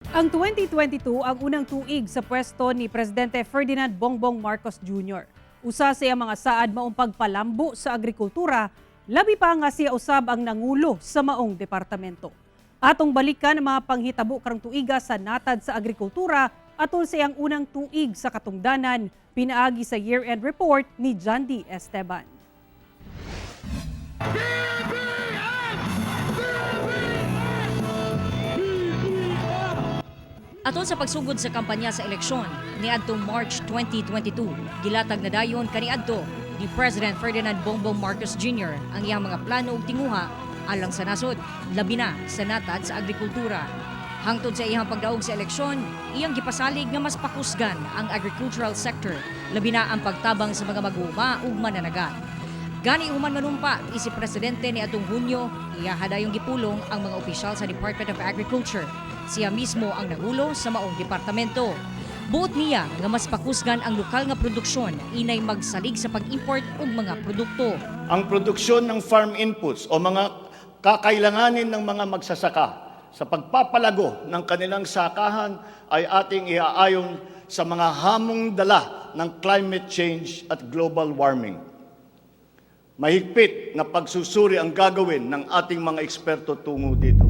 Ang 2022 ang unang tuig sa pwesto ni Presidente Ferdinand Bongbong Marcos Jr. Usa sa iyang mga saad maong pagpalambo sa agrikultura, labi pa nga siya usab ang nangulo sa maong departamento. Atong balikan ang mga panghitabo karong tuiga sa natad sa agrikultura atol sa iyang unang tuig sa katungdanan, pinaagi sa year-end report ni Jandy Esteban. Atol sa pagsugod sa kampanya sa eleksyon niadtong March 2022, gilatag na dayon kaniadto ni President Ferdinand Bongbong Marcos Jr. ang iyang mga plano ug tinguha alang sa nasod, labi na sa natad sa agrikultura. Hangtod sa iyang pagdaog sa eleksyon, iyang gipasalig nga mas pakusgan ang agricultural sector, labi na ang pagtabang sa mga mag-uuma ug mananagat. Gani human manumpa isip presidente niadtong Hunyo, iya dayong gipulong ang mga opisyal sa Department of Agriculture. Siya mismo ang nangulo sa maong departamento. Buot niya nga mas pakusgan ang lokal nga produksyon inay magsalig sa pag-import og mga produkto. Ang produksyon ng farm inputs o mga kakailanganin ng mga magsasaka sa pagpapalago ng kanilang sakahan ay ating iaayon sa mga hamong dala ng climate change at global warming. Mahigpit na pagsusuri ang gagawin ng ating mga eksperto tungo dito.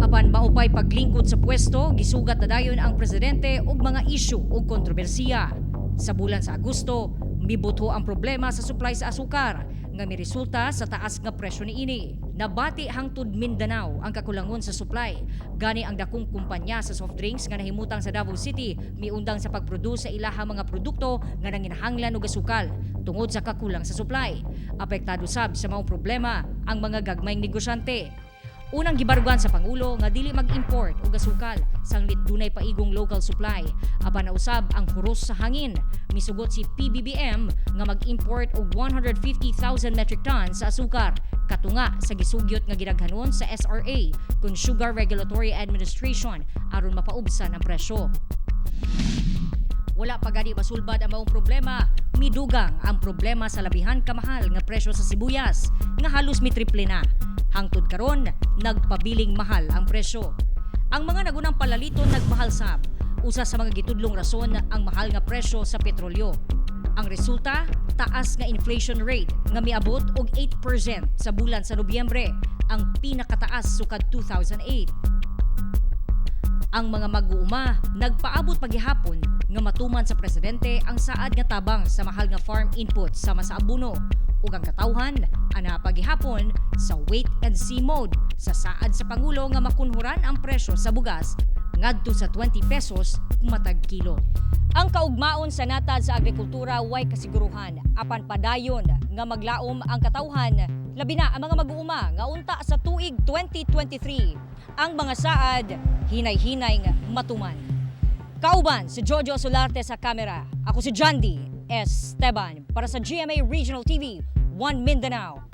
Apan maupay paglingkod sa pwesto, gisugat na dayon ang presidente og mga isyu ug kontrobersiya. Sa bulan sa Agosto, mibuto ang problema sa supply sa asukar nga miresulta sa taas nga presyo niini. Nabati hangtod Mindanao ang kakulangon sa supply. Gani ang dakong kumpanya sa soft drinks nga nahimutang sa Davao City miundang sa pagproduce sa ilahang mga produkto nga nanginahanglan og asukal tungod sa kakulang sa supply. Apektado sab sa maong problema ang mga gagmayng negosyante. Unang gibarugan sa Pangulo nga dili mag-import og asukal sanglit dunay paigong local supply. Apan nausab ang huros sa hangin. Misugot si PBBM nga mag-import og 150,000 metric tons sa asukar katunga sa gisugyot nga gidaghanon sa SRA kon Sugar Regulatory Administration aron mapaubsan ang presyo. Wala pa gani masulbad ang maong problema. Midugang ang problema sa labihan kamahal nga presyo sa sibuyas nga halos mitriple na. Hangtod karon, nagpabiling mahal ang presyo. Ang mga nagunang palaliton nagmahal sab. Usa sa mga gitudlong rason ang mahal nga presyo sa petrolyo. Ang resulta, taas nga inflation rate nga miabot og 8% sa bulan sa Nobyembre, ang pinakataas sukad 2008. Ang mga mag-uuma nagpaabot pagihapon nga matuman sa presidente ang saad nga tabang sa mahal nga farm input sama sa abono ug ang katawhan ana pagihapon sa wait and see mode sa saad sa pangulo nga makunhuran ang presyo sa bugas ngadto sa 20 pesos matag kilo. Ang kaugmaon sa natad sa agrikultura way kasiguruhan apan padayon nga maglaom ang katawhan, labi na ang mga mag-uuma, nga unta sa tuig 2023 ang mga saad hinay-hinay nga matuman. Kauban si Jojo Solarte sa kamera. Ako si Jandy Esteban para sa GMA Regional TV, One Mindanao.